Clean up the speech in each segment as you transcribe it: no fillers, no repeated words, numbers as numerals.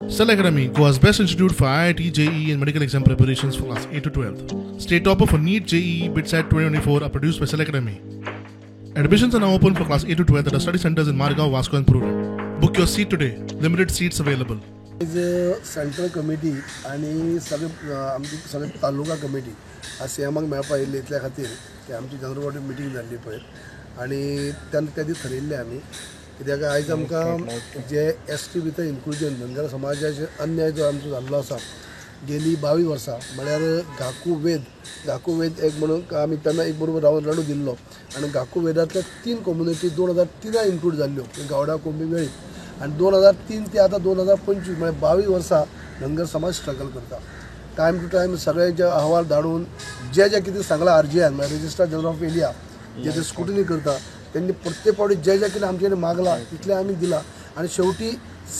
Cell Academy, Goa's best institute for IIT, JEE and medical exam preparations for class 8 to 12. State topper for NEET, JEE, BITSAT 2024 are produced by Cell Academy. Admissions are now open for class 8 to 12 at our study centers in Margao, Vasco and Prudent. Book your seat today. Limited seats available. Central committee आनी सगळे आमची सगळे taluka committee आज सीएमाक मेळपा येयल्ली इतल्या खातीर की आमची जनरल बॉडी मिटींग जाल्ली पळय आनी तेन्ना त्या दीस थरयल्लें आमी कित्याक आयज आमकां जे एस टी भितर इन्क्लुजन धनगर समाजाचेर अन्याय जो आमचो जाल्लो आसा गेली 22 वर्सां म्हळ्यार घाकू वेद एक म्हणून आमी तेन्ना एक बरोबर रावन लढू दिल्लो आनी घाकू वेदांतल्या 3 कम्युनिटी 2003 इन्क्लूड जाल्ल्यो, गावडा, कोंबी, वेळीप आनी 2003 ते आतां 2025 म्हळ्यार 22 वर्सां धनगर समाज स्ट्रगल करता. टायम टू टायम सगळ्यांचे अहवाल धाडून जे जे कितें सांगलां आर जी आयन म्हळ्यार रजिस्ट्रार जनरल ऑफ इंडिया जे ते स्क्रुटनी करता तेंणी प्रत्येक फावटी जे जे कितें आमचे कडेन मागलां तितलें आमी दिलां आनी शेवटी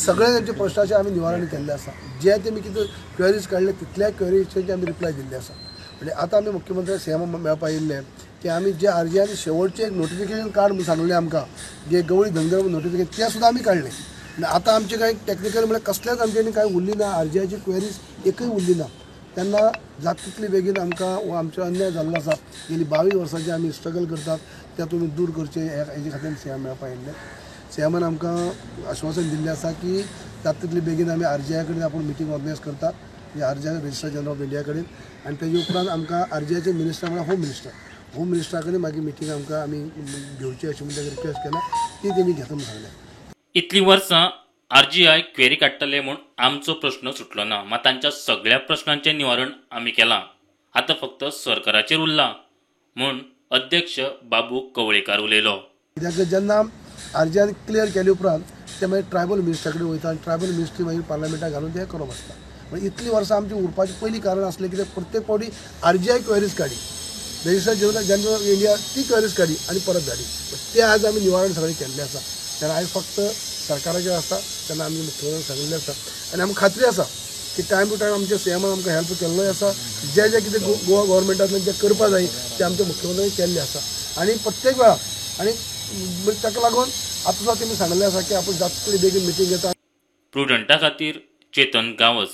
सगळे तांचे प्रश्नाचें आमी निवारण केल्लें आसा. जे तेमी कितें क्वेरीज काडले तितल्या क्वेरीजचे आमी रिप्लाय दिल्ले आसा. म्हणजे आतां आमी मुख्यमंत्री सीएम मेळपा येयल्ले की आमी जे आर जी आयन शेवटचें एक नोटिफिकेशन काड म्हूण सांगलें आमकां, जे गवळी धनगर नोटिफिकेशन तें सुद्दां आमी काडलें. आनी आतां आमचें कांय टॅक्निकल म्हळ्यार कसलेंच आमचे कडेन कांय उरली ना, आर जी आयची क्वेरीज एकूय उरली ना. तेन्ना जाता तितली बेगीन आमकां हो आमचो अन्याय जाल्लो आसा गेली 22 वर्सांचे आमी स्ट्रगल करतात ते तुमी दूर करचे हेजे खातीर सीएम मेळपा येयल्ले. सीएमान आमकां आश्वासन दिल्लें आसा की जाता तितली बेगीन आमी आर जी आय कडेन आपूण मिटींग ऑर्गनायज करता, R G I registrar general of India कडेन आनी तेजे उपरांत आमकां आर जी आयचे मिनिस्टर म्हळ्यार होम मिनिस्टर, होम मिनिस्टरा कडेन मागीर मिटींग आमकां आमी घेवची अशें म्हूण ताका रिक्वेस्ट केला, ती तेमी घेता म्हूण सांगलें. इतलीं वर्सां आरजीआय क्वेरी काडटले म्हूण आमचो प्रश्न सुटलो ना, मात तांच्या सगळ्या प्रश्नांचें निवारण आमी केलां, आतां फक्त सरकाराचेर उरलां म्हूण अध्यक्ष बाबू कवळेकार उलयलो. कित्याक जेन्ना आरजीआयन क्लियर केले उपरांत ते मागीर ट्रायबल मिनिस्टरा कडेन वयता आनी ट्रायबल मिनिस्ट्री मागीर पार्लमेंटाक घालून ते करप आसता. म्हणजे इतलीं वर्सां आमची उरपाचें पयलीं कारण आसलें कित्याक प्रत्येक फावटी आरजीआय क्वेरीज काडी, रजिस्ट्रार जनरल ऑफ इंडिया ती क्वेरीज काडी आनी परत धाडी, ते आज आमी निवारण सगळें केल्लें आसा. तेन्ना आयज फक्त सरकाराचेर आसता, तेन्ना आमी मुख्यमंत्र्यान सांगिल्लें आसा आनी आमकां खात्री आसा की टायम टू टायम आमच्या सीएमान आमकां हेल्प केल्लोय आसा, जे जे कितें गोवा गव्हर्मेंटांतल्यान जें करपा जाय तें आमच्या मुख्यमंत्र्यांनी केल्लें आसा आनी प्रत्येक वेळा आनी ताका लागून आतां सुद्दां तेमी सांगिल्लें आसा की आपूण जाता तितली बेगीन मिटींग घेता. प्रुडंटा खातीर चेतन गांवस.